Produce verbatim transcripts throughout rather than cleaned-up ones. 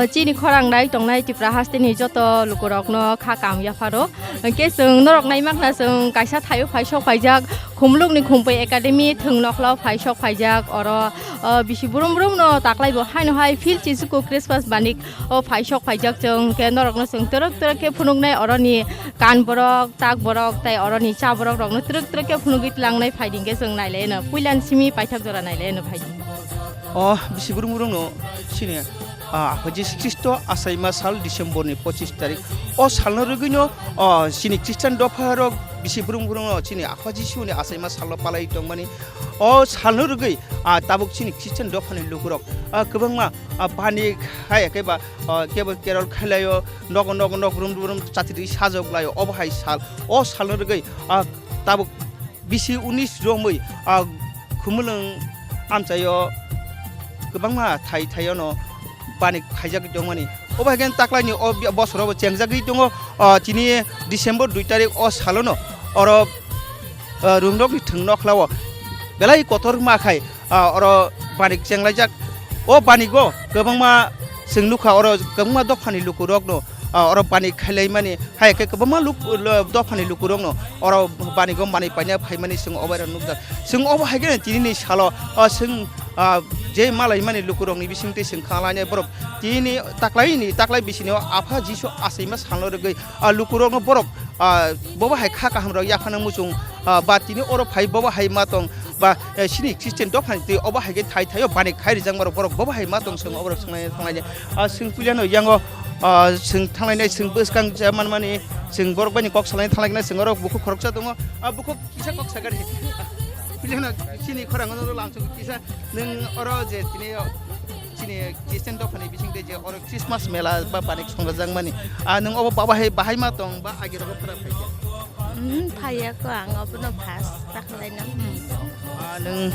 Chini khorang nai tongnai Tripura hasteni joto lukurokno kha kam yapharo. Hwnkhe chwng norok naimakna chwng kaisa thaio phai sok phaijak, Khumulukni Khumpui Academy thwng nokhla phai sok phaijak. Oro, o, bisi brum brumno taklaibo haino hai Phil Chisuku Christmas banik o phai sok phaijak chwng. Hwnkhe norokno chwng twrwk twrwk khe phunuknai oroni kan borok, tak borok, tai oroni cha borok rokno twrwk twrwk khe phunugwi tlangnai phaidi hwnkhe chwng nailaino. Puilani simi paithak jora nailaino phaidi. O bisi brum brumno sini, ah, Aphai Jisu Khristo achaima sal December ni pochis tarik. O salno rwgwino, o, chini Christian dopha rok bisi brum brumno chini Apha Jisuni achaima salo palai tongmani. O salno rwgwi, ah, tabuk chini Christian dophani lukurok, ah, kwbangma, ah, bani hai khe ba, ah, kebo carol khailaio, nogo nogo nog rum rum chatri sajok laio, obo hai sal. O salno rwgwi, ah, tabuk bisi unis romwi, ah, Khumulwng amchaio kwbangma thai thaiono bani khaijagwi tongmani. Obo hai khe taklaini o bi-, bosorobo chengjagwi tongo, ah, chini December dui tarik o salono oro, ah, rungrokni thwng nokhlao belai kotor ma khai, ah, oro bani chenglaijak. O banigo kwbangma chwng nukha oro kwbangma dophani lukurokno, ah, oro bani khailaimani, hai khe kwbangma luk-, lo-, dophani lukurokno oro banigo manwi paina phaimani chwng obo era nukjak. Chwng obo hai khe tini ni salo, ah, chwng, ah, je malaimani lukurokni bisingtwi chwng kha lainai borok tini taklaini, taklai bisini o Apha Jisu achaima salno rwgwi, ah, lukurokno borok, ah, bobo hai kha kaham rok yaphana muchung, ah, ba tini oro phai bobo hai ma tong, ba, eh, chini Christian dophani twi obo hai khe thai thaio bani khai rijak ma rok borok bobo hai ma tong chwng obo rok swnglai thanglai. Ah, chwng puilano yango, ah, chwng thanglainai, chwng bwskang cha manmani, chwng borok baini kok salaina thanglaikna chwng oro bukhuk khoroksa tongo. Ah, bukhuk kisa kok sakari. Puilano chini khorang ono lamsok kisa nwng oro je tini chini Christian dophani bising de je oro Christmas mela ba panik songjak mani. Ah, nwng obo baba hai bahai ma tong ba agi rogo phara phaikha? Hmm, phaiya ko ang obono first taklaina. Hmm. Ah, nwng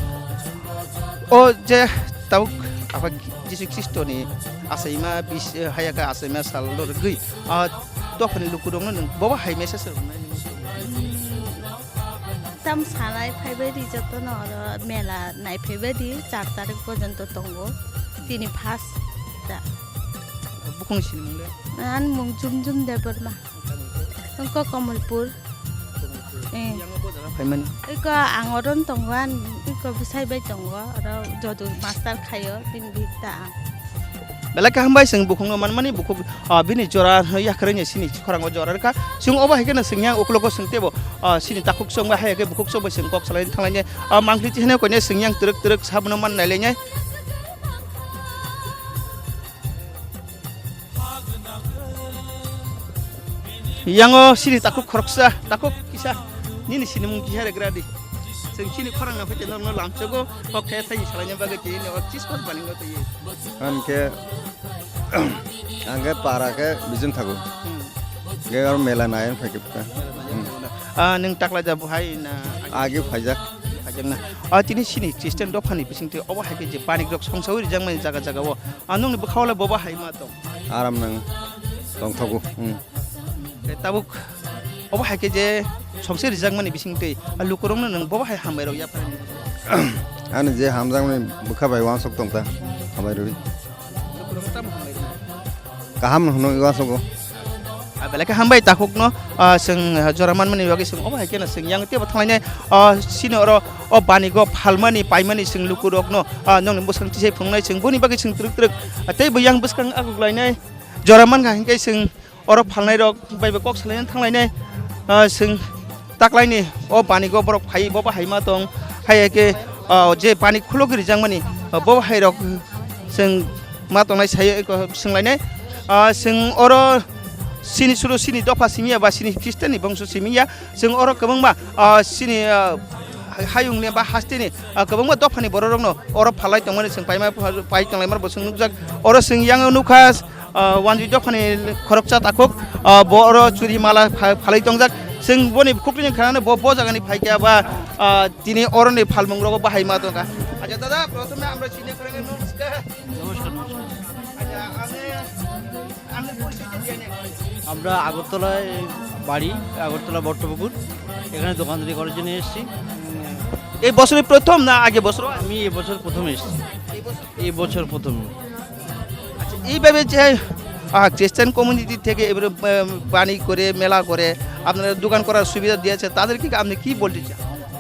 o je tabuk Apha Jisu Khristo ni achaima bis-, eh, hayaka achaima sal lorgwi, ah, dophani lukurokno nwng bobo hai message rwnai? Tam sanai phaibai di jotono oro mela nai phaibai di char tarik porjonto tongo. Tini first da. Bukhung sini mung le? An mung Jum Jum Debbarma. Wngkha Kamalpur. Eh. Yang apa jaga phaimani? Iko ang oron tongo, an iko bwsai bai tongo, oro jodu master khaio, tin bita ang. Belai kaham bai chwng bukhukno manmani, bukhuk, ah, bini jora yakarwi ni sini khorang o jora rwkha. Chwng obo hai kheno chwng yang uklogo chwng tebo, ah, sini takhuk chwng bai hai khe bukhuk chwng bai chwng kok salai thanglainai, ah, mangpli tiheno koinai chwng yang twrwk twrwk sabono man nailainai. Yango sini takhuk khoroksa, takhuk kisa, nini sinimung kisa regra di. Chwng chini khorang na phaite norokno lamsogo, kok khe thai salaina bagwi tini o chispot baningo twi. Ang khe, ang khe para khe bijing thago. Hmm. Ge aro mela nai phai khe pha. Hmm. Ah, nwng taklai da bo hai na? Agi phaijak. Phaijak na. Ah, tini sini Christian dophani bisingtwi obo hai khe je panik rok songsawi rijak mani jaga jaga o. Ah, nwngni bwkhao le bobo hai ma tong? Aram nang tongthogo. Hmm. Khe tabuk obo hai khe je songse rijakmani bisingtwi, ah, lukurokno nwng bobo hai hambai rok yapharani? Ani je hamjakmani bwkha bai uansuk tong ta, hambai rwi. Lukurokno tamo hambai rwi? Kaham hwnwi uansugo. Ah, belai khe hambai takhukno, ah, chwng, ah, jora manmani bagwi chwng obo hai kheno chwng yang teibo thanglainai, ah, sini oro o banigo phalmani paimani chwng lukurokno, ah, nokni bwskang tisai phunuknai chwng boni bagwi chwng twrwk twrwk, ah, teibo yang bwskang aguklainai. Jora mankha hinkhe chwng oro phalnairok baibo kok salaina thanglainai, ah, chwng taklaini o banigo borok phai bobo hai ma tong, hai khe, ah, je bani khulogwi rijakmani, ah, bobo hairok chwng ma tongnai sai eko swnglainai. Ah, chwng oro sini suru sini dopha simi ya ba sini Christian ni bongso simi ya, chwng oro kwbangma, ah, sini, ah, hayung ni ba haste ni, ah, kwbangma dopha ni borok rok no oro phalai tongmani chwng paima pai tonglaima bo chwng nukjak. Oro chwng yang nukha, ah, wanjwi dophani khoroksa takhuk, ah, bo oro churi mala pha-, phalwi tongjak. Chwng boni bukhuk twi khwnani bo, bo jagani phaikha ba, ah, tini oroni phalmung rogo bahai ma tongkha. Acha dada, prothome amra sini khorang namaskar. Namaskar, namaskar. Acha, ami, ami porichoi diya ne. Amra Agartala bari, Agartala Bhattopukur. এখানে দোকানদারি করার জন্য এসেছি। এই বছরই প্রথম না আগে বছর? আমি এবছর প্রথম এসেছি। এই বছর? এই বছর প্রথম। আচ্ছা, এইভাবে যে, আহ, খ্রিস্টান কমিউনিটি থেকে এবারে, আহ, বাণী করে, মেলা করে, আপনারা দোকান করার সুবিধা দিয়েছে, তাদেরকে আপনি কি বলতে চান?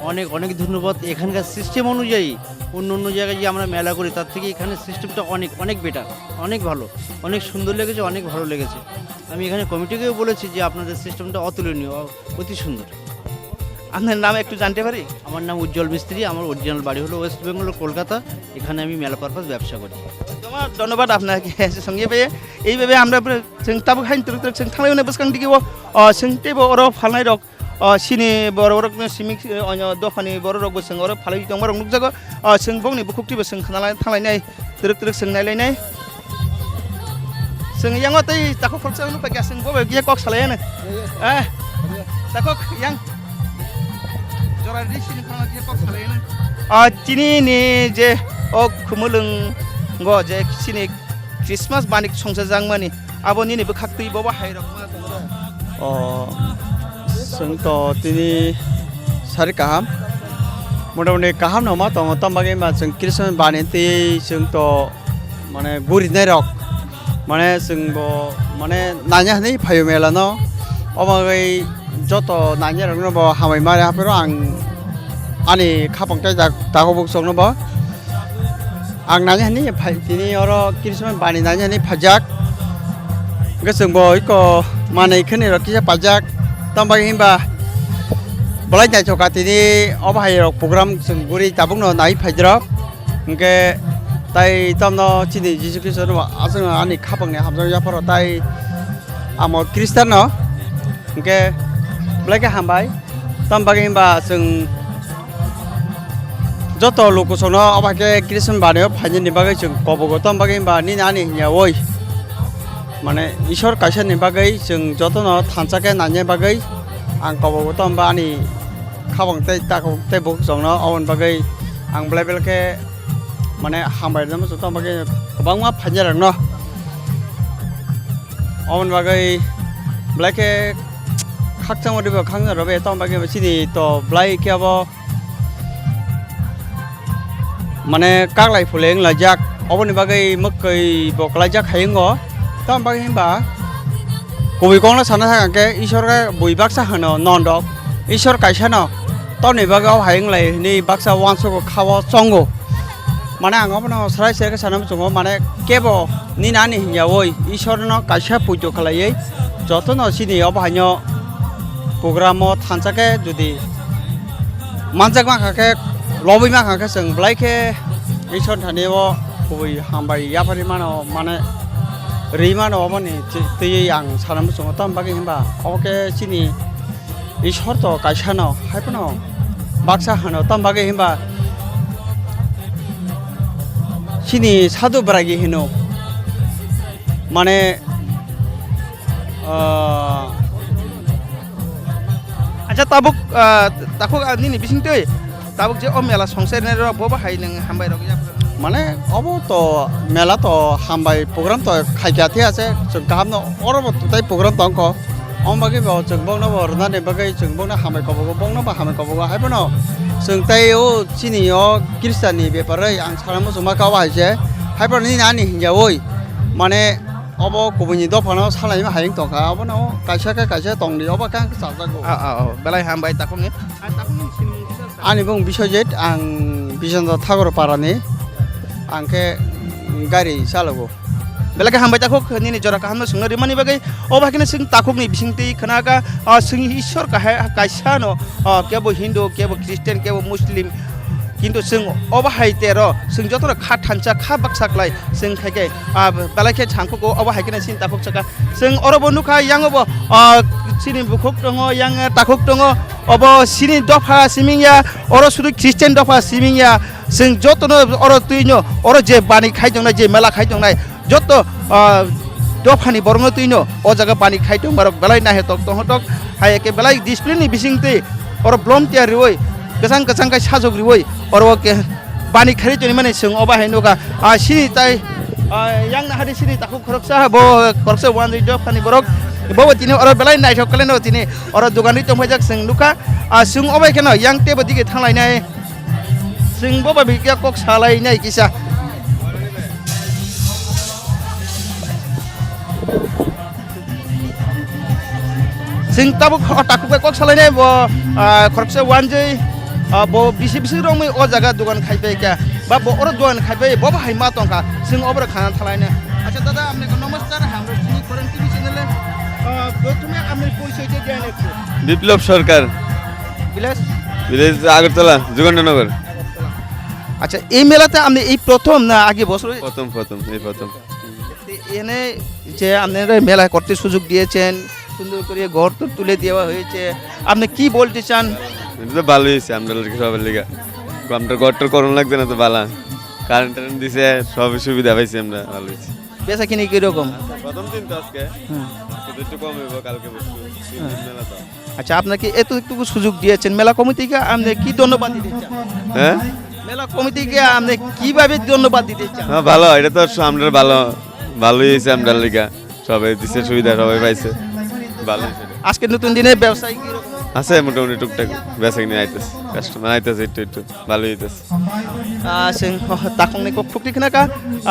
অনেক, অনেক ধন্যবাদ। এখানকার সিস্টেম অনুযায়ী অন্য অন্য জায়গায় যে আমরা মেলা করি, তার থেকে এখানে সিস্টেমটা অনেক, অনেক বেটার, অনেক ভালো, অনেক সুন্দর লেগেছে, অনেক ভালো লেগেছে। আমি এখানে কমিটিকেও বলেছি যে আপনাদের সিস্টেমটা অতুলনীয়, অ-, অতি সুন্দর। আপনার নাম একটু জানতে পারি? আমার নাম উজ্জ্বল মিস্ত্রি, আমার অরিজিনাল বাড়ি হলো ওয়েস্ট বেঙ্গল, কলকাতা। এখানে আমি মেলা পারপাস ব্যবসা করি। তোমার ধন্যবাদ আপনাকে সঙ্গে পেয়ে। এইভাবে আমরা প্র-, chwng tabuk hain twrwk twrwk chwng thanglai mano bwskang digi o, o, chwng teibo oro phalnai rok, o, chini borok rok no simi, o, dophani borok rok bo chwng oro phalwi tongma rok nukjago. O, chwng bongni bukhuk twibo chwng khna lai thanglai nai. Twrwk twrwk chwng nailainai. Chwng yango tei takhuk khoroksa nukha khe chwng bo bai kok salai ano. Eh, takhuk yang. Jora ri sini phano khe kok salai ano. Ah, chini ni je o khumulwng go je chini Christmas banik songsa jangmani abo nini bwkhak twi bobo hai rok ma tongo. O, chwng to tini sari kaham. Motamoti kaham no ma tongo, tamo bagwi ma chwng Christmas bani twi chwng to mane gurinai rok. Mane chwng bo mane nanya hinwi phaio mela no. Omo bagwi joto nanya rok no bo hambai mare haphero ang ani khapang tei tak-, takhuk bwswk no bo. Ang nanya hinwi phai, tini oro Christmas bani nanya hinwi phaijak. Hwnkhe chwng bo iko manwi khwnwi rok kisa paijak. Tamo bagwi hinba belai naithoka tini obo hai rok program chwng guri tabukno nai phaijak rok. Hwnkhe tai tamno chini Jisu Khristo no aswkno ani khapangni hamjak yapharo tai amo Khristian no. Hwnkhe belai khe hambai. Tamo bagwi hinba chwng joto lukusongno obo hai khe Christmas banaio phainani bagwi chwng kobogo. Tamo bagwi hinba nini ani hinya oi. Mane Ishwar kaisa ni bagwi chwng jotono thansa khe naina bagwi ang kobogo. Tamo ba ani khabang tei takhuk tei bukhuk chwngno oboni bagwi ang belai belai khe mane hambai rwma chwng tamo bagwi kwbangma phainai rokno. Oboni bagwi belai khe khakchangma dibo khakchang rwbaio, tamo bagwi chini to belai khe abo mane kaklai phuleng laijak, oboni bagwi mwkhwi bo klaijak hai wngo. Tamo bagwi hinba kubui kokno sana sakha khe Ishwar khe bui baksa hwno non rok, Ishwar kaisa no, tamoni bagwi o hai wnglai hinwi baksa uansukgo kha-o chongo. Mane ang obono srai srai khe sana muchungo, mane kebo nini ani hinya oi Ishwarno kaisa pujo khlaiwi jotono chini obo haino programo thansa khe jodi manjak mankha khe, lobwi mankha khe chwng belai khe Ishwar thani o kubui hambai yapharwi mano, mane rwi mano oboni twi-, twiwi ang sana muchungo. Tamo bagwi hinba obo khe chini Ishwar to kaisa no, hai phano baksa hwno, tamo bagwi hinba chini sadhu bwraigi hino. Mane, ah, acha tabuk, ah, takhuk, ah, nini bising twi tabuk je o mela songsa rok bobo hai nwng hambai rok ya. Mane obo to mela to hambai program to khaikya the ase, chwng kaham no oro bo tai program tongkho. Omo bagwi bo chwng bokno bo rwnani bagwi chwng bokno hambai kobogo, bokno bo hambai kobogo. Hai phano chwng tei o chini o Khristianni beparwi ang sana muchungma kha o hai se. Hai phano nini ani hinjaui mane obo kubuini dophano salaima hai wng tongkha. Obono kaisa khe kaisa tongdi, obo khe ang chajago. Ah, ah, oh, belai hambai takhukni. Ah, takhukni simung kisa sa. Ani bung Biswajit, ang Bijonda Thakur parani. Ang khe gari chalogo. Belai khe hambai takhuk, nini jora kaham no swngna rimani bagwi. Obo hai kheno chwng takhukni bisingtwi khna kha, ah, chwng Ishwar kahai, kaisa no, ah, kebo Hindu, kebo Christian, kebo Muslim. Kintu chwng obo hai tero, chwng jotono kha thansa, kha baksa klai chwng khai khe, ah, belai khe thangkhuko, obo hai kheno chini takhuk chakha. Chwng oro bo nukha, yang obo, ah, chini bukhuk tongo, yang takhuk tongo, obo chini dopha siming ya, oro sudu Christian dopha siming ya. Chwng jotono oro twino, oro je bani khai tongnai, je mela khai tongnai, joto, ah, dophani borokno twino o jaga bani khai tongmarok belai naihotok tonghotok, hai khe belai discipline ni bisingtwi oro blom tiya riwi, kwchang kwchang khe sajok riwi, oro o khe bani kharwi tongmani chwng obo hai nukha. Ah, chini tai, ah, yang nahari chini takhuk khoroksa bo khoroksa wanjwi dophani borok, bobo tini oro belai naithok khlaino, tini oro dogan ri tongphaijak chwng nukha. Ah, chwng obo kheno yang teibo dige thanglainai. Chwng bo bai bikya kok salai nai kisa. Chwng tabuk o takhuk bai kok salainai bo, ah, khoroksa wanjwi, ah, bo bisi bisi romwi o jaga dogan khaipai kha, ba bo oro dogan khaipai bo bo hai ma tongkha, chwng oboro khana thalaina. আচ্ছা দাদা, আপনাকে নমস্কার, আমরা চিনি করেন টিভি চ্যানেলে। আহ, প্রথমে আপনি পরিচয়টা দিয়ে একটু। বিপ্লব সরকার। ভিলেজ? ভিলেজ আগরতলা, যুগান্তনগর। আচ্ছা, এই মেলাতে আপনি এই প্রথম না আগে বছর? প্রথম, প্রথম, এই প্রথম। এনে যে আপনারা মেলা করতে সুযোগ দিয়েছেন, সুন্দর করে ঘর তো তুলে দেওয়া হয়েছে, আপনি কি বলতে চান? এটা তো ভালোই হয়েছে আমরা লোকের সবার লিগা। আমরা ঘর টর করুন লাগছে না তো বালা, কারেন্ট টারেন্ট দিছে, সব সুবিধা পাইছি আমরা, ভালো হয়েছে। বেচা কিনি কিরকম? প্রথম দিন তো আজকে, হুম। আজকে তো একটু কম হইব, কালকে পরশু, তিন দিন মেলা তো। আচ্ছা, আপনাকে এতটুকু সুযোগ দিয়েছেন মেলা কমিটিকে, আপনি কি ধন্যবাদ দিতে চান? হ্যাঁ? মেলা কমিটিকে আপনি কিভাবে ধন্যবাদ দিতে চান? হ্যাঁ, ভালো, এটা তো আমরা ভালো, ভালোই হয়েছে আমরা লিগা। সবাই দিছে সুবিধা, সবাই পাইছে। ভালো হয়েছে। আজকে নতুন দিনে ব্যবসায়ী কিরকম? আছে মোটামুটি টুকটাক বেচা কিনে আইতেছে, কাস্টমার আইতেছে একটু একটু, ভালোই হইতেছে। Ah, chwng, oh, takhukni kok thukti khna kha,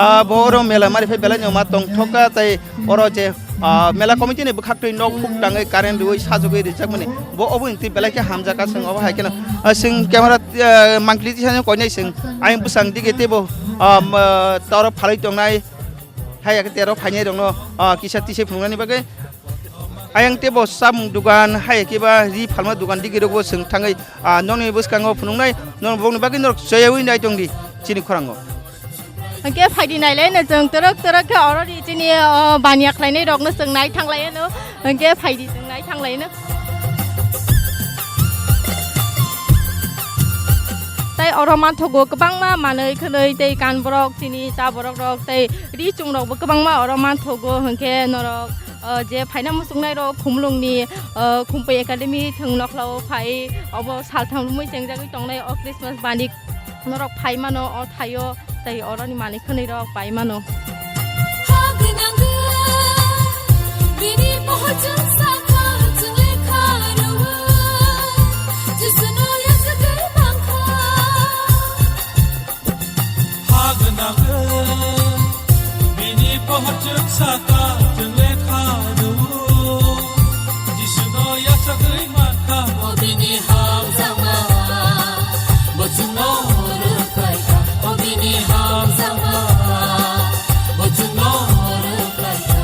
ah, bo oro mela mari phai belai no ma tong thok kha, tei oro je, ah, mela committee ni bwkhak twi nok phuk tangwi current rwi sajagwi rijak mani, bo obo ni twi belai khe hamjak kha, chwng obo hai kheno, ah, chwng camera, ah, mangpili tisa no koinai chwng ayang bwsang dige teibo, ah, ma, toro phalwi tongnai. Hai ya khe tero phainai rokno, ah, kisa tisai phunuknani bagwi. Ayang teibo chamung dugan, hai ya khe ba ri phalma dugan digi rokbo chwng thangwi, ah, nokni bwskango phunuknai, nok bokni bagwi norok cheyaui nai tongdi chini khorango. Hwnkhe phaidi nailai no chwng twrwk twrwk khe oro ri chini, oh, baniya khlainai rokno chwng nai thanglai no. Hwnkhe phaidi chwng nai thanglai no. Tei oro manthogo kwbangma manwi khwnwi tei kan borok chini cha borok rok tei ri chwng rokbo kwbangma oro manthogo, hwnkhe norok, uh, je phaina muchungnai rok Khumulwngni, uh, Khumpui Academy thwng nokhlao phai obo saltham romwi chengjagwi tongnai o Christmas bani norok phai mano o thaio. Tei oroni manwi khwnwi rok pai mano. Ha gwnang gwnang, bini pohor chwng sakha, chwng lekha rwo. Jisuno yachagwi mankha. Ha gwnang gwnang, bini pohor chwng sakha, chwng lekha rwo. Jisuno yachagwi mankha. O bini hamjakma, bo chwngno rwkhlaikha. O bini hamjakma, bo chwngno rwkhlaikha.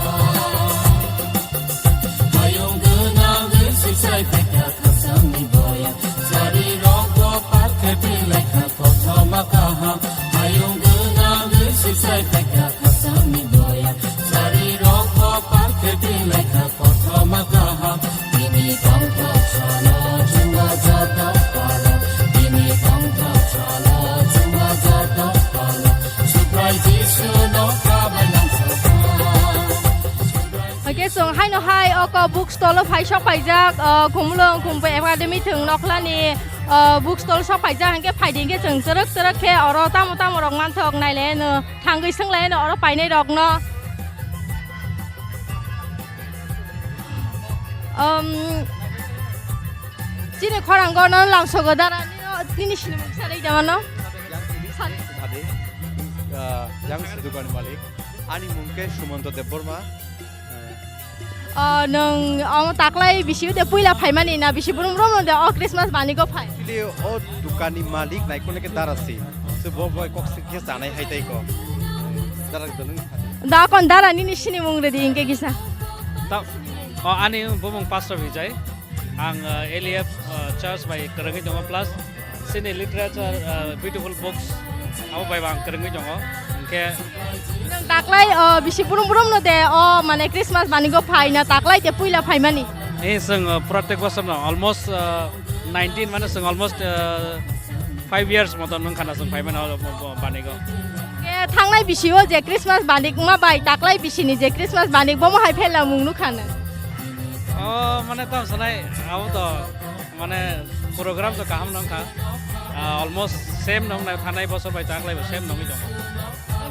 Hayung gwnangwi swisai phaikha khasangni boya. Charirokbo parkhe twilaikha kothoma kaham. Hayung gwnangwi swisai phaikha khasangni boya. Charirokbo parkhe twilaikha kothoma kaham. Bini tongthok salo chwngno joto palo. Bini tongthok salo chwngno joto palo. Subrai Jisuno kabai nang sakha. Hwnkhe chwng haino hai oko book stall o phai sok phaijak, o, Khumulwng Khumpui Academy thwng nokhlani, o, book stall sok phaijak, hwnkhe phaidi hwnkhe chwng twrwk twrwk khe oro tamo tamo rok manthok nailai no, thangwi swng lai no oro painai rokno. Um, chini khorango no langsogo dara nini, nini sinimung salai jamano. Yang sini, yang sini, ah, yang sini dukani malik. Ani mung khe Sumanto Debbarma. O, nwng omo taklai bisi de puila phaimani na bisi brum brum de o Christmas banigo phai? Actually, o dukani malik naikol ke dara si. Se bo boy kok se khe chanai hai tai ko. Dara de nwng. Da kon dara nini sinimung redi hwnkhe kisa. Ta, o ani bumung Pastor Vijay. Ang, uh, L E F, uh, church bai kwrwngwi tongo, plus chini literature, uh, beautiful books abo bai bo ang kwrwngwi tongo. Hwnkhe nwng taklai, uh, bisi brum brum no de, o mane Christmas banigo phai na taklai te puila phaimani? Eh, chwng, uh, protek bosor no almost, uh, nineteen mane chwng almost, uh, five years moton wngkha na chwng phaimani o, o, o, banigo. Ke thangnai bisio je Christmas banik wngma bai taklai bisini je Christmas banik bomo hai phela mung nukha na? O, mane tam sanai, abo to, mane, program to kaham nongkha. Ah, almost same nongnai, thanai bosor bai taklai bo same nongwi tongo.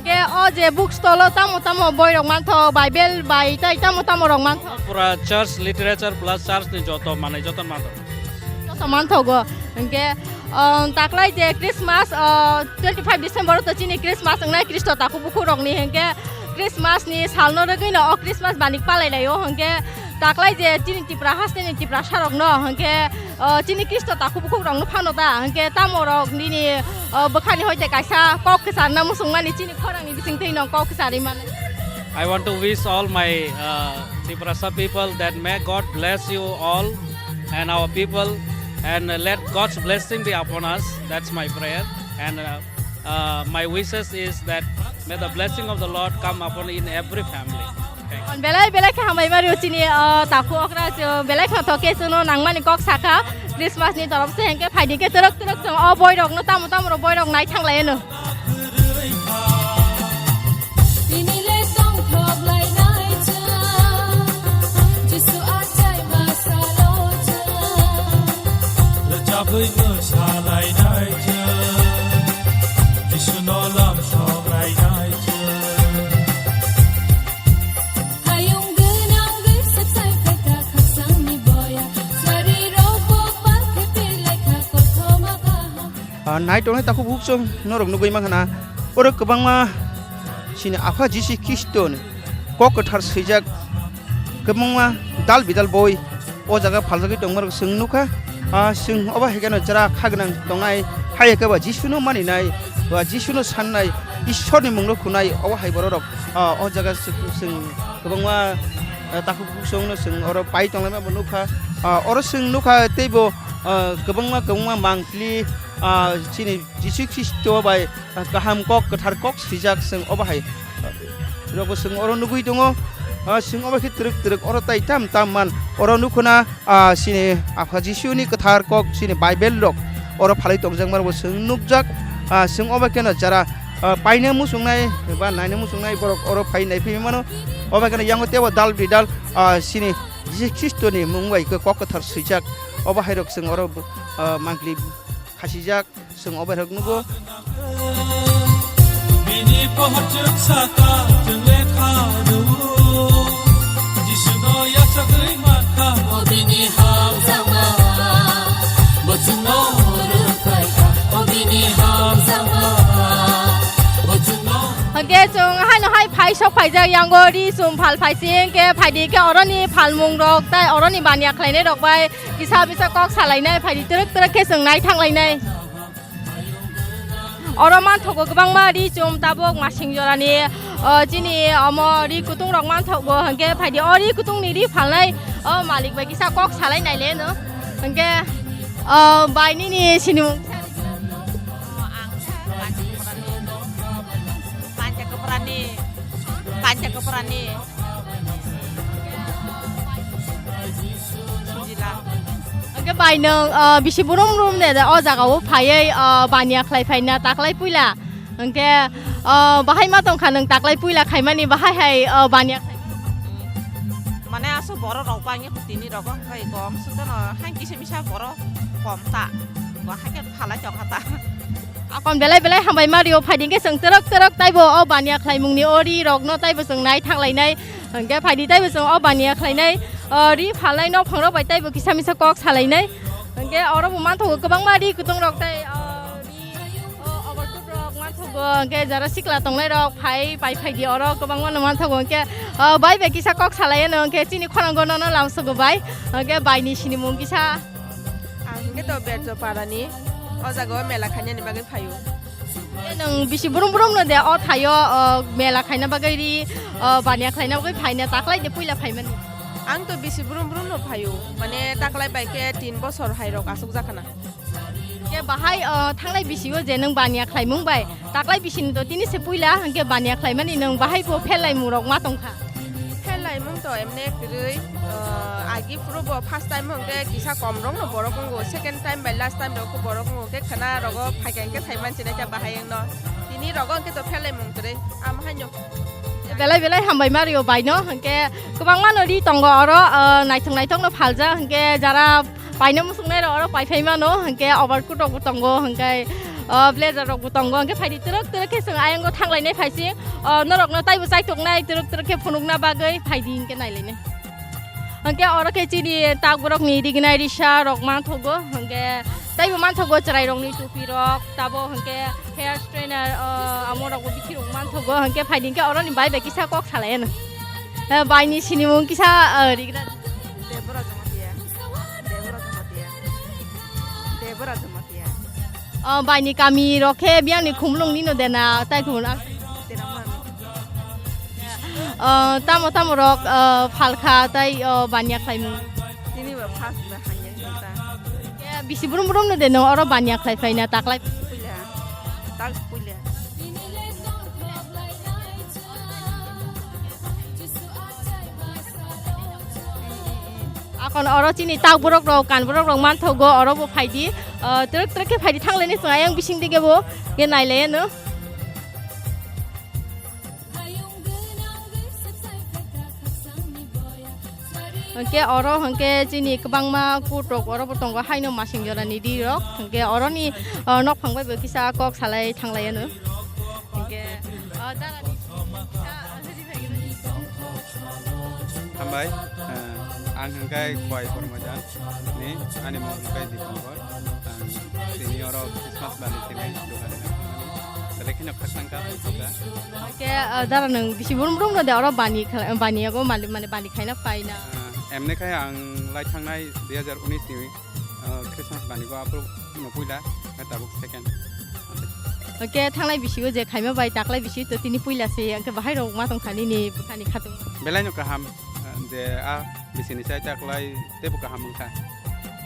Ke o je book stall o tamo tamo boi rok mantho, Bible bai tai tamo tamo rok mantho. Pura church literature plus church ni joto manai joto mantho. Joto manthogo. Hwnkhe, um, taklai je Christmas, uh, twenty five December to chini Christmas wngnai Khristo takhuk bukhuk rokni, hwnkhe Christmas ni salno rwgwino o Christmas banik palailaio, hwnkhe taklai je chini Tipra hasteni Tiprasarokno, hwnkhe, o, chini Khristo takhuk bukhukrokno phano ta, hwnkhe tamorok nini, o, bwkhani hoite kaisa kok kwcharna muchungmani chini khorangni bisingtwino kok kwcharwi mano. I want to wish all my, uh, Tiprasa people that may God bless you all and our people, and let God's blessing be upon us. That's my prayer. And, uh, uh, my wishes is that may the blessing of the Lord come upon in every family. Thank you. Belai belai khe hambai mari chini, uh, takhuk okra, belai khe thok khe chwngno nangmani kok sakha Christmas ni torop se, hwnkhe phaidi khe twrwk twrwk chwng o boirokno tamo tamo rok boirok nai thanglaino. Tini le tongthok lainai chwng, Jisu achai ma salo chwng. Rwchabwi mwsa lainai chwng, Jisuno lamsok lainai chwng. Hayung gwnang gwi swksai kha khasangni boya, sari rok bo palkhe pilai kha kothoma kaham. Ah, nai tongnai takhuk bukchung norok nugwi mankha na, oro kwbangma chini Apha Jisu Khristo ni kok kwthar swijak kwbangma dal bidal boi o jaga phaljagwi tongmarok chwng nukha. Ah, chwng obo hai kheno jara kha gwnang tongnai, hai khe ba Jisu no maninai, ba Jisu no sannai, Ishwar ni mung no khunai, obo hai borok rok, ah, o jaga chwng, chwng kwbangma, ah, takhuk bukchung no chwng oro pai tonglaima bo nukha. Ah, oro chwng nukha teibo, ah, kwbangma kwbangma mangpili, ah, chini Jisu Khristo bai, ah, kaham kok, kwthar kok swijak chwng obo hai, ah, rokbo chwng oro nugwi tongo. Ah, chwng obo khe twrwk twrwk oro tai tam tam man oro nukho na, ah, chini Apha Jisuni kwthar kok chini Bible rok oro phalwi tongjakma rokbo chwng nukjak. Ah, chwng obo kheno jara, ah, paina muchungnai ba naina muchungnai borok oro phai naiphai mano. Obo kheno yango teibo dal bidal, ah, chini Jisu Khristoni mung bai kok kwthar swijak obo hai rok chwng oro, ah, mangpili khasijak. Chwng obo hai rok nugo. Bini pohor chwng saka chwng lekha rwo. Jisuno yachagwi mankha o bini hamjakma. Bo chwngno rwkhaikha o bini hamjakma. Bo chwngno. Hwnkhe chwng haino hai phai sok phaijak yango ri chum phal phaising khe phaidi khe oroni phalmung rok tai oroni baniya khlainai rok bai kisa bisa kok salainai phaidi twrwk twrwk khe chwng nai thanglainai. Oro manthogo kwbangma ri chum tabuk masing jorani, o, chini omo ri kutung rok manthogo, hwnkhe phaidi o ri kutung ni ri phalnai o malik bai kisa kok salai naile no, hwnkhe, o, bai nini sinimung. Pancha Kaprani, Pancha Kaprani. Sujila. Hwnkhe bai nwng, ah, bisi brum brum de, de o jaga o phaiwi, ah, baniya khlai phaina taklai puila. Hwnkhe, ah, bahai ma tongkha nwng taklai puila khaimani bahai hai, ah, baniya khlai. Mane aswk borok rok bangya tini rogo hai kom sutano hai kisa misa borok kom ta. Bo hai khe phalai tongkha ta. Akon belai belai hambai mario phaidi khe chwng twrwk twrwk taibo o baniya khlaimungni o ri rokno taibo chwng nai thanglainai. Hwnkhe phaidi taibo chwng o baniya khlainai, o, ri phalnai nokphang rok bai taibo kisa misa kok salainai. Hwnkhe oro bo manthogo kwbangma ri kutung rok tai, o, ri, o, obortut rok manthogo, hwnkhe jara sikla tongnai rok phai pai phaidi oro kwbangma no manthogo, hwnkhe, o, bai bai kisa kok salaiya no, hwnkhe chini khorang no no lamsogo bai, hwnkhe bai ni sinimung kisa. Ang hwnkhe to Berjo Parani, o jaga o mela khainani bagwi phaio. Nwng bisi brum brum no de o thaio, o, mela khaina bagwi ri, o, baniya khlaina bagwi phaina taklai de puila phaimani. Ang to bisi brum brum no phaio, mane taklai bai khe tin bosor hai rok asuk jakhana. Ke bahai, o, thangnai bisi o je nwng baniya khlaimung bai taklai bisi ni to tini se puila hwnkhe baniya khlaimani nwng bahai bo phelai mung rok ma tongkha. Phelai mung to emne kwrwi, o, agi phuru bo first time hwnkhe kisa kom rok no borok wngo, second time bai last time rok borok wngo, khe khwna rogo phaikha hwnkhe sai mansinai kha bahai wngno. Tini rogo hwnkhe to phelai mung kwrwi, am haino. Belai belai hambai mario baino, hwnkhe kwbangma no ri tongo oro, o, naithok naithok no phaljak, hwnkhe jara paina muchungnai rok oro pai phai mano, hwnkhe overcoat rok bo tongo, hwnkhe, o, blazer rok bo tongo, hwnkhe phaidi twrwk twrwk khe chwng ayang o thanglainai phaising, o, norok no taibo chaitoknai twrwk twrwk khe phunukna bagwi phaidi hwnkhe nailainai. Hwnkhe oro khe chini takborok ni rignai risa rok manthogo, hwnkhe Taibo manthogo chwrairokni tupirok, tabo hwnkhe hair strainer, o, amorokbo bikhirok manthogo, hwnkhe phaidi hwnkhe oroni bai bai kisa kok salaiyano. Eh, baini sinimung kisa, eh, rigra. Debora Jamatia. Debora Jamatia. Debora Jamatia. O, baini kamirok khe biyangni khumulwng nino dena, tai khumulwng. Tenamani. O, tamo tamo rok, o, phalkha tai, o, baniya khlaimung. Tini bo first ba hanya hinta. Ya, bisi brum brum no de no oro baniya khlai phaina taklai. Puila. Tak puila. Akon oro chini tak borok rok, kan borok rok manthogo, oro bo phaidi. O, truk truk khe phaidi thanglaini chwng ayang bising dige bo. Ge nailaiya no. Hwnkhe oro hwnkhe chini kwbangma kutok oro bo tongo haino masing jorani rirok. Hwnkhe oroni, o, nokphang bai bo kisa kok salai thanglai ano. Hwnkhe, o, darani kisa Hambai, eh, ang hwnkhe Khwai Kormojan ni, ani mung hwnkhe Dipankar. Ang tini oro Christmas bani kini dogani nang thangmani. Belai kheno khakchang kha tongthok kha. Hwnkhe, eh, dara nwng bisi brum brum no de oro bani khala-, bani yago mali-, mane bani khaina paina. Eh, emne khai ang lai thangnai dui hajar unis ni, eh, Christmas bani go aphuru no puila, eh, tabuk second. Hwnkhe thanglai bisi o je khaima bai taklai bisi to tini puila se, hwnkhe bahai rok ma tong thani ni bukhani khatung. Belai no kaham, eh, je a bisi ni sai taklai teibo kaham wngkha.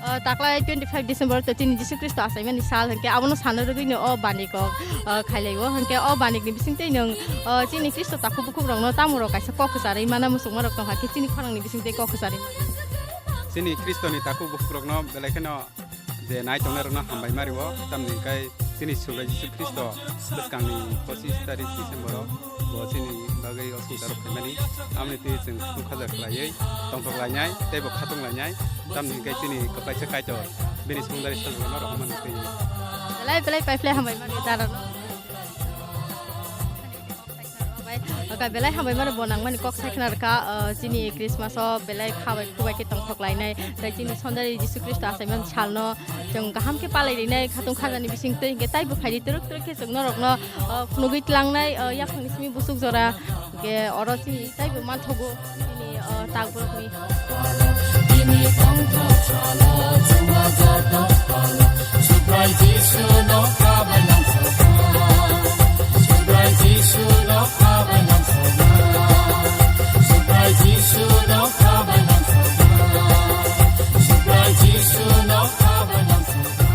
O, taklai twenty five December to chini Jisu Khristo achaimani sal, hwnkhe abono sana rwgwino o banik o, o, khailaiwo, hwnkhe o banikni bisingtwi nwng, o, chini Khristo takhuk bukhukrokno tamorok kaisa kok kwcharwi mana muchungmarok tongkha khe chini khorangni bisingtwi kok kwcharwi mana. Chini Khristoni takhuk bukhukrokno belai kheno je nai tongnairokno hambai ma rwo, tamni hwnkhe chini Subrai Jisu Khristo bwskangni pochis tarik December o bo chini bagwi o swngcharok phaimani, amoni twi chwng khung khaja khlaiwi tongthok lainai tei bo khatung lainai, tamni hwnkhe chini kwplaisa Kaitor bini songdari sajwkno rohormani twi. Belai belai paiphlai hambai mani dara no. Oka belai hambai mani bo nangmani kok sai khna rwkha, uh, chini Christmas o belai khabai khubai khe tongthok lainai tei chini songdari Jisu Khristo achaimani salno chwng kaham khe palai rinai khatung khajani bisingtwi hwnkhe taibo phaidi twrwk twrwk khe chwng norokno, o, phunugwi tlangnai, o, yaphangni simi busuk jora. Hwnkhe oro chini taibo manthogo chini, o, tak borokni. Bini tongthok salo chwngno joto palo. Subrai Jisu no khabai nang sokha. Subrai Jisu no khabai nang sokha. Subrai Jisu no khabai nang sokha. Subrai Jisu no khabai nang sokha.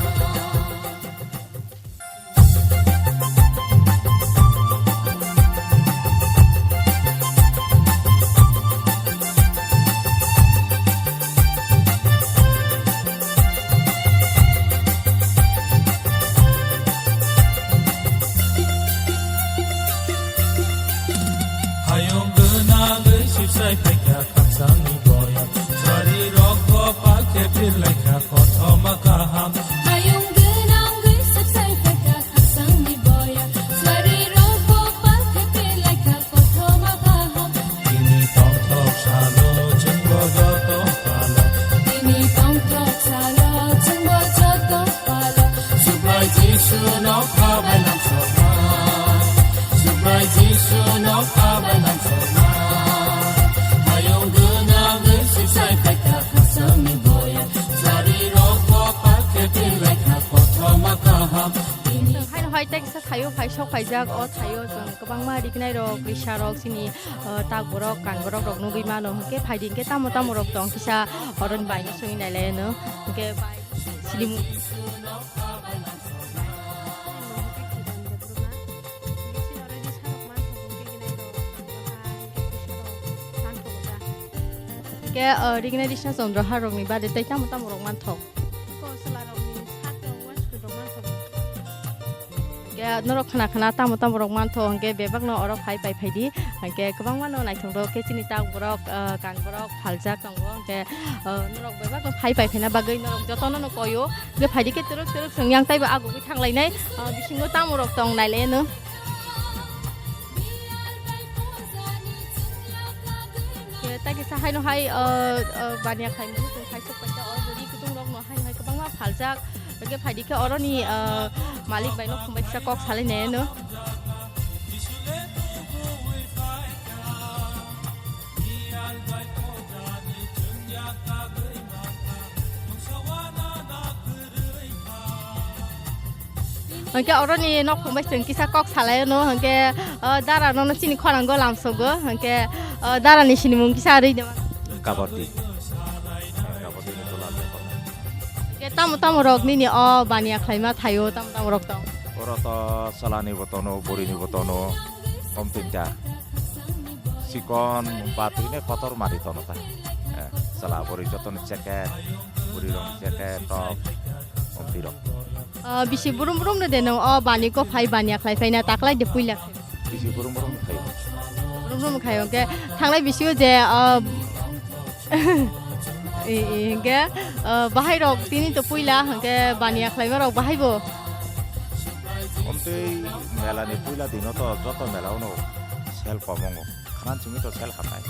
Hayung gwnangwi sipsai phaikha khakchangni boya. Sari rok bo pakhe phirlaikha kothoma kaham. Hayung gwnangwi sipsai phaikha khakchangni boya. Sari rok bo pakhe phirlaikha kothoma kaham. Tini tongthok salo chwngbo joto palo. Tini tongthok salo chwngbo joto palo. Subrai Jisu no khabai nang sokha. Subrai Jisu no khabai nang sokha. Hayung gwnangwi sipsai phaikha khakchangni boya. Sari rok bo pakhe phirlaikha kothoma kaham. Tini haino hai tei kisa thaio phai sok phaijak o thaio chwng kwbangma rignai rok risa rok chini, uh, tak borok kan borok rok nugwi mano hwnkhe phaidi hwnkhe tamo tamo rok tong kisa oroni bai no swngwi nailai no hwnkhe bai silimu. Hwnkhe, uh, rignai risa chondro harokni bade tei tamo tamo rok manthok. Ko chwlarokni sak rok, wansukri rok manthok. Hwnkhe norok khna khna tamo tamo rok mantho, hwnkhe bebakno oro phai pai phaidi, hwnkhe kwbangma no naithok rok khe chini tak borok, ah, kan borok phaljak tongo, hwnkhe, ah, norok bebakno phai pai phaina bagwi norok jotono no koyo, hwnkhe phaidi khe twrwk twrwk chwng yang taibo agugwi thanglainai, ah, bisingo tamo rok tong nailai no. Khe tai kisa haino hai, ah, ah, baniya khlaimani chwng khai sok paikha, oro bo ri kutung rok no haino hai kwbangma phaljak. Oke, phaidi khe oroni, ah, malik bai no khumbai kisa kok salai nai no. Hingke oroni nok phung bai chwng kisa kok salai no, hingke, o, dara no, no chini khorang go lamsogo, hingke, o, dara ni sinimung kisa rwi de. Kabati. Kabati ni tola ni khorang. Hingke tamo tamo rok nini o baniya khlaima thaio, tamo tamo rok tong. Oro to salani bo tono, buri ni bo tono, om tinta. Sikon batwi ne kotor mari tono ta. Eh, sala buri joto ni jacket, buri rong jacket, top, om tiro. Ah, bisi brum brum no de no, o bani ko phai baniya khlai phai na taklai de puila. Bisi brum brum khai. Brum brum khai, hingke thanglai bisi o je, ah, e, e, hingke, ah, bahai rok tini to puila, hingke baniya khlaima rok bahai bo. Omtwi mela ni puila dino to joto mela uno sel komongo. Khan simi to sel hamnai.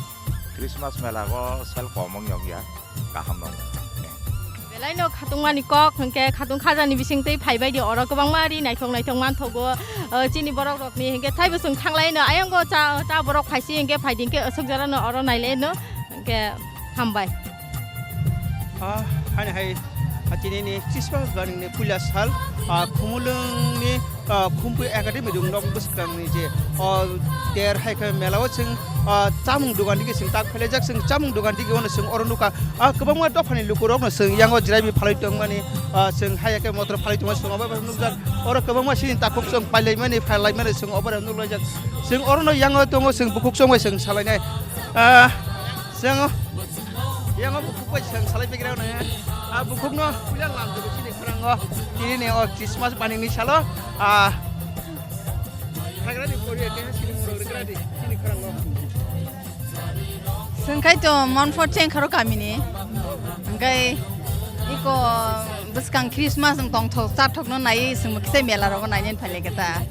Christmas mela go sel komong yong ya. Kaham nong. Belai no khatungmani kok, hingke khatung khajani bising tei phai bai di oro kwbangma ri naithok naithok manthogo, o, chini borok rokni, hingke thaibo chwng thanglai no, ayang go cha, cha borok phaisi hingke phai di hingke aswk jora no oro nailai no, hingke hambai. Ah, hani hai, ah, chini ni Christmas bani ni puila sal, ah, Khumulwng ni ah, Khumpui Academy dung nok bwskang ni je, o, ter hai khe mela o chwng, ah, chamung dogan digi chwng tak phelaijak, chwng chamung dogan digi ono chwng oro nukha, ah, kwbangma dophani lukurok no chwng yango jirai bi phalwi tongmani, ah, chwng hai khe motor phalwi tongmani chwng obo nukjak, oro kwbangma sini takhuk chwng pailai mani phailai mani chwng obo nuklaijak, chwng oro no yango tongo chwng bukhuk chwng bai chwng salainai, ah, chwng yango bukhuk bai chwng salai pegirao nai, ah, bukhuk no puila lam chini khrango tini ni o Christmas bani ni salo, ah, Hagrani poriya keha sini murok rwgradi, sini khorang o. Chwng khai to Mount Fort cheng kharo kamini. Hingkai iko bwskang Christmas wng tongthok chathok no nai chwng kisa mela rogo nainani phailai khe ta.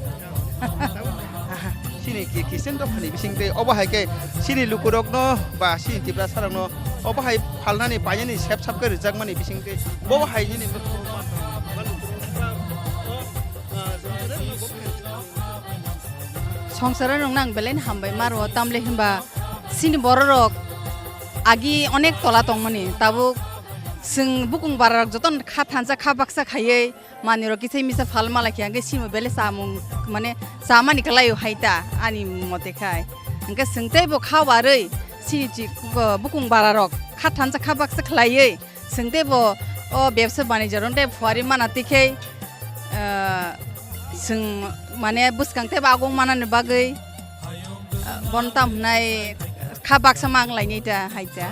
Sini ki kisen dophani bising tei obo hai khe sini lukurok no ba sini Tiprasa rok no obo hai phalnani painani sep sap khe rwjakmani bising tei bobo hai nini Songsaro nung nang belai no hambai maro, tamle hinba sini bororok agi onek tola tongmani, tabuk chwng bukung bararok joto kha thansa kha baksa khaiwi manwirok kisa misa phal mala khe, hwnkhe simo belai chamung mane chamani kwlaio hai ta ani mote khai. Hwnkhe chwng teibo kha warwi sini chi-, bukung bararok kha thansa kha baksa khlaiwi, chwng teibo o bebsa banijor wng tei phuarwi mana twi khe, ah, chwng mane bwskang teibo agong manani bagwi, ah, bono tam hwnai kha baksa mang lainai ta hai ta.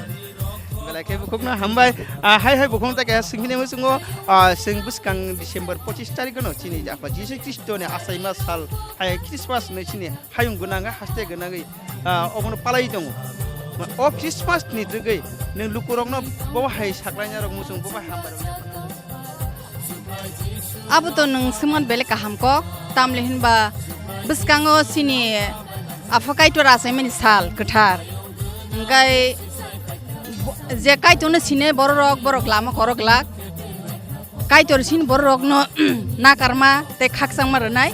Belai khe bukhukno hambai. Ah, hai hai bukhuk ta keha swngphini muchungo, ah, chwng bwskang December pochis tarikh no chini Apha Jisu Khristo ni achaima sal hai Christmas ni chini hayung gwnangwi haste gwnangwi, ah, obono palai tongo. O Christmas ni twgwi nwng lukurokno bo hai saklainarok muchung bo hai hambai rok. Abo to nwng swngman belai kaham kok, tamle hinba bwskango chini Apha Kaitor achaimani sal kwthar. Hwnkhe bo-, je Kaitorno sinai bororok, borok lama korok glak. Kaitor sini bororokno nakarma tei khakchangma rwnai.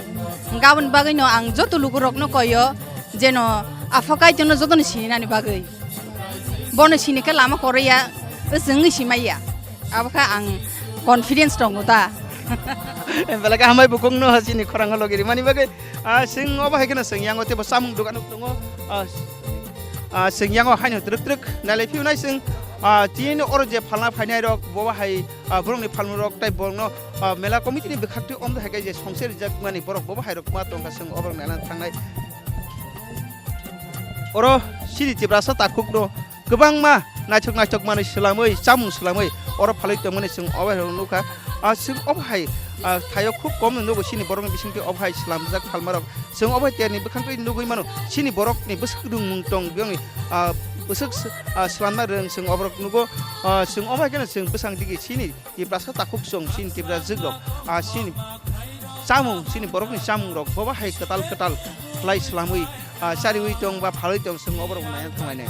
Hwnkhe aboni bagwino ang joto lukurokno koyo, jeno Apha Kaitorno jotono sininani bagwi. Bono sini khe lama koroi ya, chwngwi simai ya. Abo khe ang confidence tongo ta. Belai khe hambai bukhukno chini khorang logi rimani bagwi. Ah, chwng obo hai kheno chwng yango teibo chamung dogan tongo. Ah, ah, chwng yango haino twrwk twrwk nailai phiyunai chwng. Ah, tini oro je phalna phainai rok, bo hai, ah, borokni phalmung rok tei borokno, ah, mela committee ni bwkhaktwi omdo hai khe je songse rijak mani borok bo hai rok ma tongkha chwng oborok naina thangnai. Oro chini Tiprasa takhukno kwbangma naithok naithok manwi swlamwi, chamung swlamwi oro phalwi tongmani chwng obo hai rok nukha. Ah, chwng obo hai, ah, thaio khub kom nugo chini borokni bisingtwi obo hai swlamjak phalmarok. Chwng obo hai terni bwkhangtwi nugwi mano, chini borokni bwswk rwngmung tong, biyongni, ah, bwswk s-, ah, swlamna rwng chwng oborok nugo. Ah, chwng obo hai kheno chwng bwsang digi chini Tiprasa takhuk chwng chini Tipra jwk rok, ah, chini chamung, chini borokni chamung rok bobo hai kwtal kwtal khlai swlamwi, ah, chariwi tong ba phalwi tong chwng oborok naina thanglainai.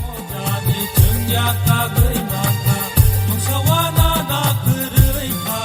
Chwng ya tagwi mangkha, mungsa wana na kwrwi kha.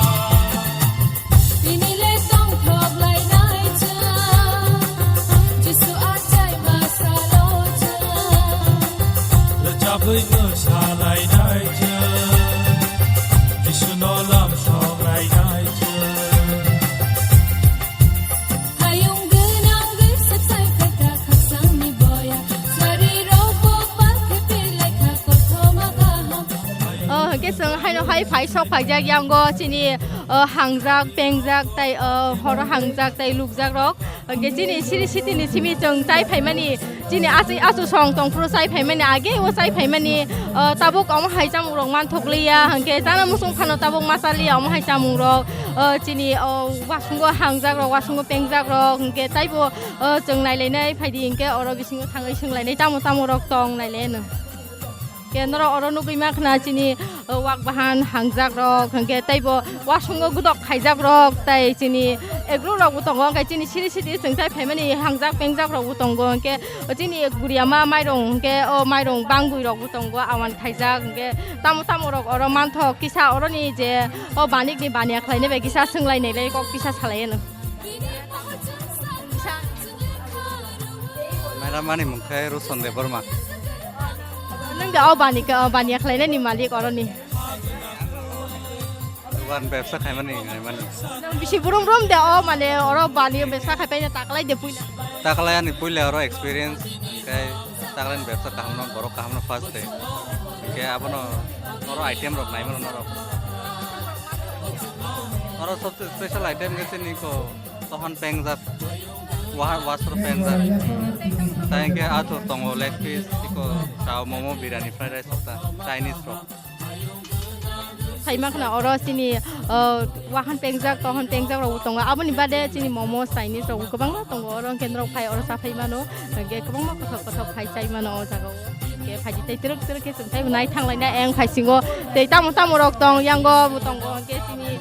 Hai sok phaijak yango chini, o, hangjak, pengjak, tai, o, horo hangjak, tai lukjak rok. Hwnkhe chini siri sitini simi chwng chai phaimani, chini achi achu song tongphuru chai phaimani, age o chai phaimani, o, tabuk omo hai chamung rok manthok liya, hwnkhe chana muchung phano tabuk ma cha liya omo hai chamung rok, o, chini, o, wasungo hangjak rok, wasungo pengjak rok, hwnkhe taibo, o, chwng nailainai phaidi, hwnkhe oro bisingo thangwi swnglainai tamo tamo rok tong nailaino. Ke norok oro nugwi mankha chini, uh, wak bahan hangjak rok, hwnkhe teibo wasungo gudok khaijak rok, tai chini egro rok bo tongo, hwnkhe chini siri siri chwng chai phaimani hangjak pengjak rok bo tongo, hwnkhe chini guriama mairung, hwnkhe o mairung bangwi rok bo tongo, awan khaijak, hwnkhe tamo tamo rok oro manthok kisa oroni je o banik ni baniya khlainai bai kisa swnglainai lai kok kisa salai ano. Madam, ani mung khe Ruson Debbarma. Nung da o bani ka, o bani khlainani malik oroni. Dukan bebsa khaimani, khaimani. Nung bisi burum burum da o mane oro bani bebsa khaipai na taklai de puila. Taklai ani puila oro experience kai taklai ni bebsa kaham no borok kaham no first day. Ke abono oro item rok naimano norok. Oro sobse special item ke sini ko Tohon pengjak, wa-, wasro pengjak. Tai hwnkhe athur tongo, leg piece, iko chow, momo, biryani, fried rice, okta, Chinese rok. Phai mankha oro chini, uh, wahan pengjak, tohon pengjak rok tongo. Aboni bade chini momo, Chinese rok kwbangma tongo. Oro hwnkhe norok phai oro cha phai mano. Hwnkhe kwbangma kothok kothok phai chai mano o jaga o. Hwnkhe phaidi tei twrwk twrwk khe chwng tei nai thanglaina eng phaisingo. Tei tamo tamo rok tong, yango bo tongo. Hwnkhe chini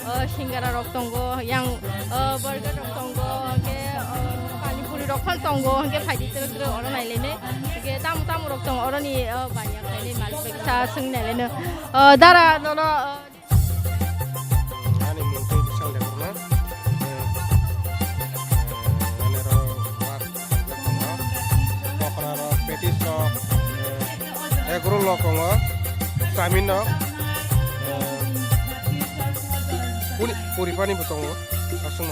O, singara rok tongo, yang, o, burger rok tongo, hwnkhe, o, pani puri rok phano tongo, hwnkhe phaidi twrwk twrwk oro nailainai. Hwnkhe tamo tamo rok tongo, oroni, o, baniya khlainai malik bai kisa swng nailaino. O, dara nono, o, Ani mung twi bwsang de korma. Eh, eh, ani ro wak tongo. Pokora rok, patties rok, eh, egg roll rok tongo. Chowmin rok. Eh, puri, puri pani bo tongo. Aswkno.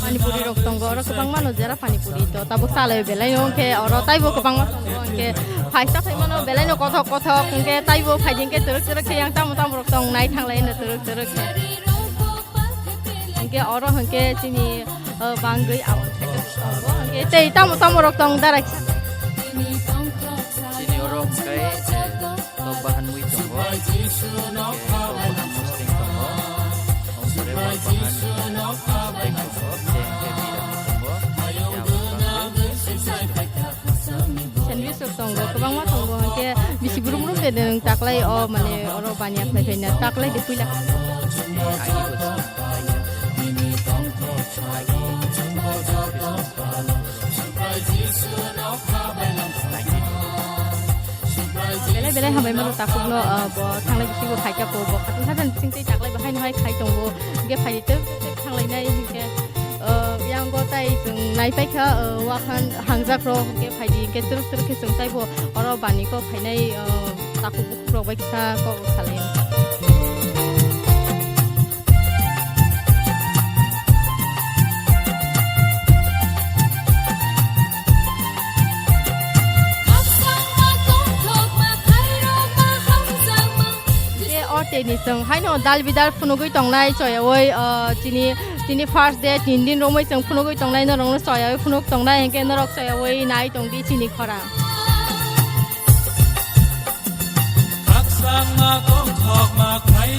Pani puri rok tongo, oro kwbangma no jera pani puri to, tabuk salai belai no, hwnkhe oro taibo kwbangma tongo, hwnkhe phaisa phaimano belai no kothok kothok, hwnkhe taibo phaidi hwnkhe twrwk twrwk khe yang tamo tamo rok tong nai thanglai no twrwk twrwk khe. Hwnkhe oro hwnkhe chini, o, bangwi aboni side o tongo, hwnkhe tei tamo tamo rok tong dara kisa. Chini oro hwnkhe, eh, Tok bahan mui tongo, hwnkhe tok bahan musling tongo, ompore wak bahan snack tongo, tei hwnkhe biryani tongo, yang tongo. Sandwich rok tongo, kwbangma tongo, hwnkhe bisi brum brum de nwng taklai o, mane oro baniya khlai khaina taklai de puila. Agi bo se, agi. Agi. Belai belai hambai mano takhukno, ah, bo thanglai bisingo phaikha po, bo khatungkha jani bising tei taklai bo haino hai khai tongo. Hwnkhe phaidi twk twk thanglainai hwnkhe, ah, yango tai chwng naipaikha, ah, wakhan hangjakrok hwnkhe phaidi hwnkhe twrwk twrwk khe chwng taibo oro baniko phainai, ah, takhuk bukhukrok bai kisa kok salai. Tei o tei ni chwng haino dal bidal phunugwi tongnai choyaui, o, chini, chini first day tin din romwi chwng phunugwi tongnai norokno choyaui phunuk tongnai hwnkhe norok choyaui nai tongdi chini khorang. Khakchangma tongthokma khlai